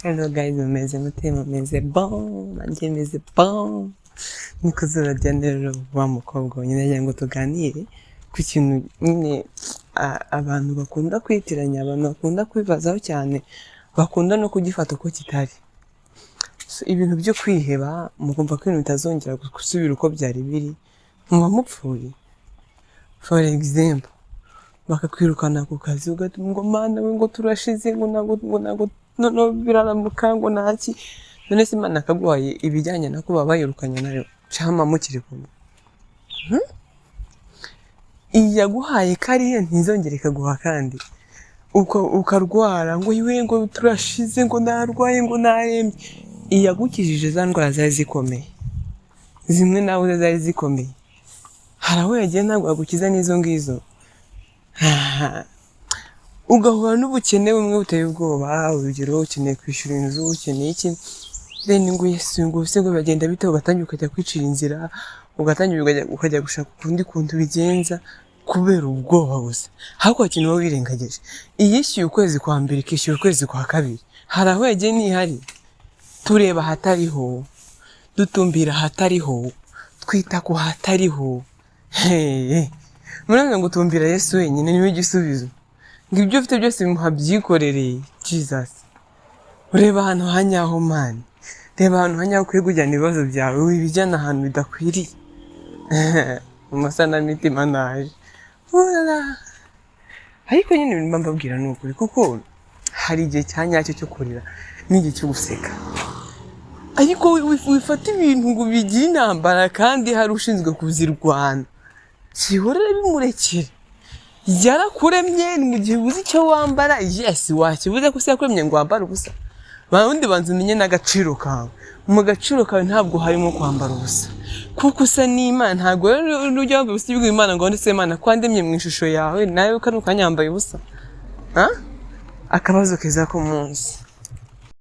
Hello guys, mumeze mute? Mumeze bon? Nanjye meze bon. Niko zuba rya rero, wa mukobwa wenyine nagira ngo tuganire ku kintu nyine abantu bakunda kwitiranya, abantu bakunda kwibazaho cyane, bakunda no kugifata uko kitari. So, ibintu byo kwiheba, mukumva ko ibintu bitazongera gusubira uko byari biri, muba mupfuye. For example, bakakwirukana ku kazi, ugatuma ngo "Mana we," ngo "turashize," ngo ntabwo noneho biraramuka, ngo ntaki. None se Imana akaguhaye ibijyanye no kuba bayirukanye nayo cyangwa mukiri kumwe? Iyaguhaye kariya ntizongere ikaguha kandi. Ukarwara ngo "Iwe," ngo "turashize," ngo "narwaye," ngo "narembye." Iyagukijije za ndwara zari zikomeye, zimwe nawe zari zikomeye, hari aho yagiye ntabwo yagukiza n'izo ngizo. Ugahura n'ubukene bumwe buteye ubwoba, urugero ukeneye kwishyura inzu, ukeneye iki, then ngo "Yesu," ngo "se," ngo "bagenda bite?" Ugatangira ukajya kwicira inzira, ugatangira ukajya gushaka ukundi kuntu ubigenza kubera ubwoba gusa. Ariko ikintu wowe wirengagije, iyishyuye ukwezi kwa mbere, ikishyura ukwezi kwa kabiri, hari aho yagiye ntihari. Tureba ahatariho, dutumbira ahatariho, twita ku hatariho. Hey, muravuga ngo tumbira Yesu wenyine, niwe gisubizo, ngo ibyo ufite byose bimuha byikorereye. Jesus, ureba ahantu hanyaho man, reba ahantu hanyaho ukwiye kujyana ibibazo byawe, wibijyana ahantu bidakwiriye. Mu masanamitima naje. Urara. Ariko nyine ibintu mba mbabwira ni ukuri, kuko hari igihe cya nyacyo cyo kurira n'igihe cyo guseka. Ariko wifata ibintu ngo bigire intambara kandi hari ushinzwe kuzirwana. Byihorere, bimurekere. Yarakuremye mu gihe ubuze icyo wambara, yes, wakibuze ko se yakuremye ngo wambare ubusa? Wundi banza umenye n'agaciro kawe. Mu gaciro kawe ntabwo harimo kwambara ubusa, kuko usa n'Imana. Ntabwo rero ujya wambaye ubusa ubwira Imana ngo "Ndetse Imana, ko wandemye mu ishusho yawe, nawe kano kanya wambaye ubusa?" Ha? Akabazo keza k'umunsi.